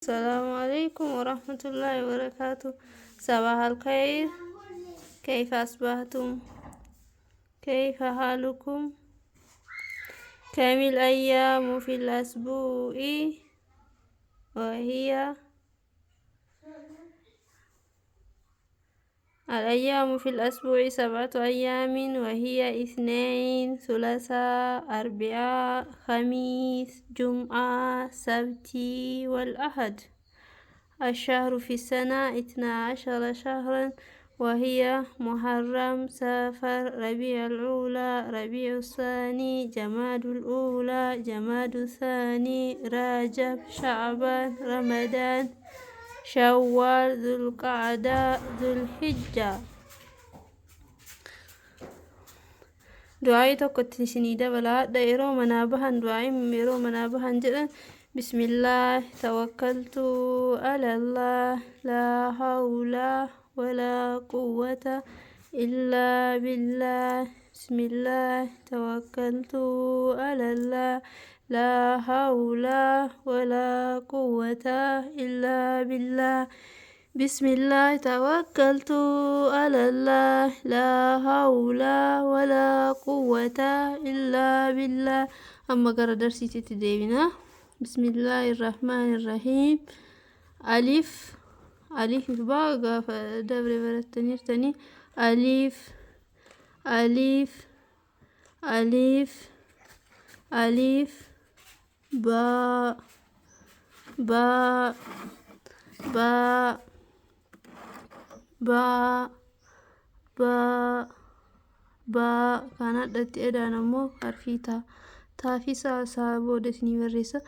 السلام عليكم ورحمة الله وبركاته. صباح الخير. كيف أصبحتم؟ كيف حالكم؟ كم الأيام في الأسبوع؟ وهي الأيام في الأسبوع 7 أيام، وهي اثنين، ثلاثاء، أربعاء، خميس، جمعة، سبت، والأحد. الشهر في السنة 12 شهرا، وهي محرم، صفر، ربيع الأولى، ربيع الثاني، جماد الأولى، جماد الثاني، رجب، شعبان، رمضان، شوال، ذو القعدة، ذو الحجة. Du'aa'ii tokkotti isinii dabala. Hadha yeroo manaa bahan, du'aa'iin yeroo manaa bahan jedhan: bismillaah tawakkaltu alallah, laa hawla walaa quwwata illaa billah. Bismillaah tawakkaltu alallah, laa hawla walaa quwwata illaa billah. بسم الله توكلت على الله، لا حول ولا قوة إلا بالله. أما قرأ درسي تدينا. بسم الله الرحمن الرحيم. ألف، ألف باء قاف دبر برتني. ألف، ألف، ألف، ألف، باء، باء، باء، باء، باء، باء. Kan hadhatti edaan ammoo harfii taa, taa fi saa, saa booda isinii barreessa.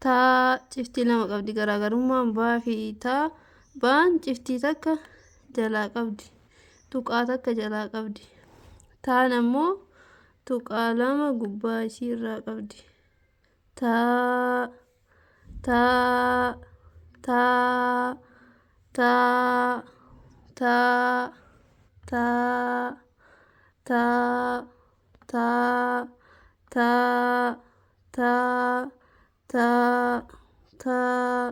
Taa ciftii lama qabdi. Garaagarummaan baa fi taa: baan ciftii takka jalaa qabdi, tuqaa takka jalaa qabdi. Taan ammoo tuqaa lama gubbaa isii irraa qabdi. Taa, taa, taa, taa, taa, taa, taa, taa, taa, taa, taa, taa,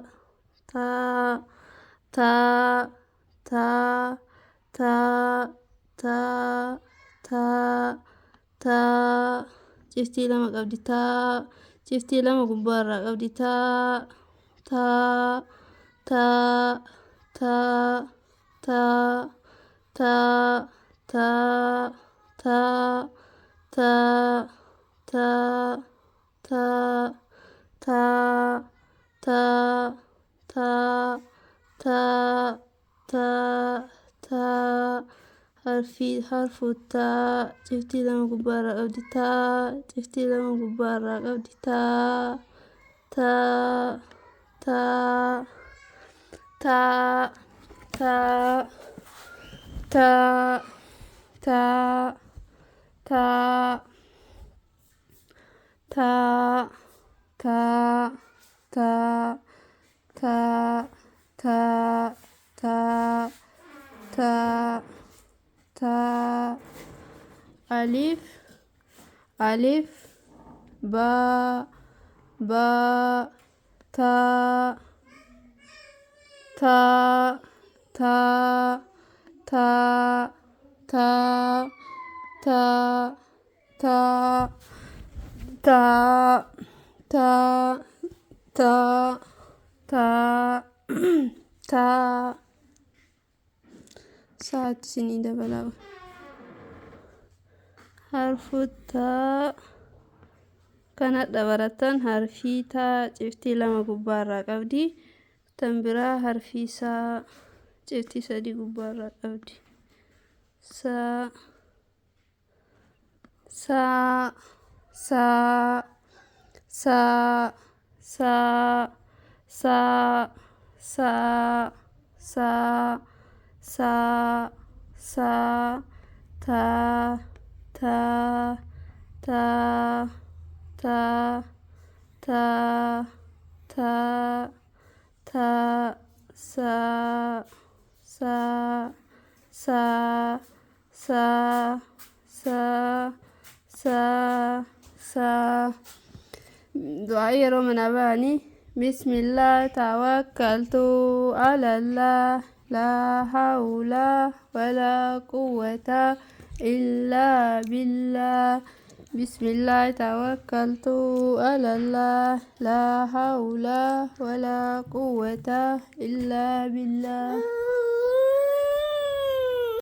taa, taa, taa, taa, taa, taa, taa. Ciftii lama qabdi. Taa ciftii lama gubbaarraa qabdi. Taa, taa, taa, taa, taa, taa, taa, taa, taa, taa, taa, taa, taa, taa, taa, taa, taa. Harfii, harfu taa ciftii lama gubbaarraa qabdi. Taa ciftii lama gubbaarraa qabdi. Taa, taa, taa, taa, taa, taa, taa, taa, taa, taa, taa, taa, taa, taa, taa, taa. ألف، ألف، باء، باء، تاء، تاء، تاء، تاء، تاء، تاء، تاء، تاء، تاء، تاء، تاء، تاء. ساعة سنين دبلا. حرف التاء kan hadha baratan, harfii taa ciftii lama gubbaarraa qabdi. Tan biraa harfii saa ciftii sadi gubbaarraa qabdi. Saa, saa, saa, saa, saa, saa, saa, saa, saa, saa, taa, taa, taa, taa, taa, taa, taa, saa, saa, saa, saa, saa, saa, saa. Du'aa yeroo manaa ba'anii: Bismillah tawakkaltu ala Allah la hawla wala quwwata illa billah. Bismillah tawakkaltu ala Allah la hawla wala quwwata illa billah.